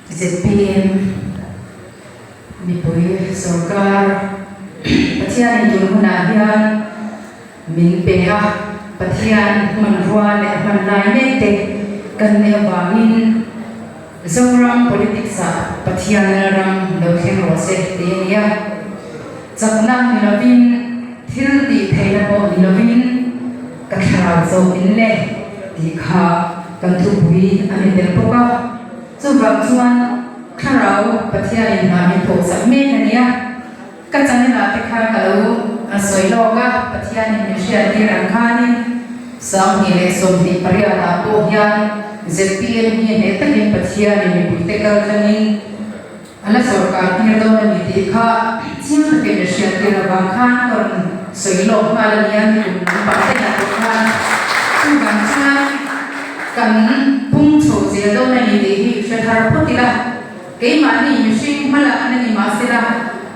Zpm mipui sorkar Pathianin tun hunah hian min pe a, Pathian hmanrua leh a hman lai mek te kan neih avangin Zoram politics ah Pathian lalram lo thleng rawh se tih a ni a. Chakna ni lovin, thil tih theihna pawh ni lovin ka thlarau zawk in le tih kha kan thupui a ni tel bawk a. Chuvang chuan thlarau Pathianin hna min thawhsak mek a nia. Ka channel ah te khan ka lo sawi lawk a, Pathianin min hriattir ang khanin 2028 ah pawh hian zpm hi hneh takin Pathianin mipuite kal tlangin a la sawrkar tir dawn a ni tih kha chiang takin min hriattir avang khan ka rawn sawi lawk nghal a nia nikum lampang te ah pawh khan. Chuvang chuan kan pung chho zel dawn a ni tih hi hre thar phawt ila. Keimahni mihring hmalakna ni mahsela,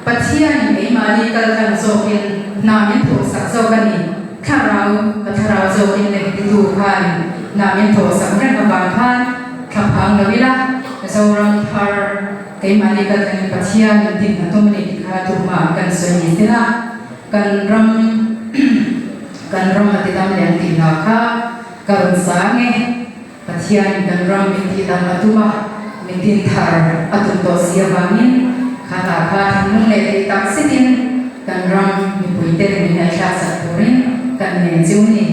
Pathianin keimahni kaltlang zawkin hna min thawhsak zawk a ni. Thlarau, ka thlarau zawkin leh titu khanin hna min thawhsak reng avang khan thla phang lo ila, Zoram thar keimahni kaltlangin Pathianin din a tum a ni tih kha tuhma kan sawi ni sela, kan ram kan ram a tidam leh an tih hna kha ka rawn sang e. Pathianin kan ram min tihdam a tum a, min din thar a tum tawh si avangin khatah kha thinlung leh tih tak zetin kan ram mipuiten min ngaihthlaksak turin kan nen chiu ni.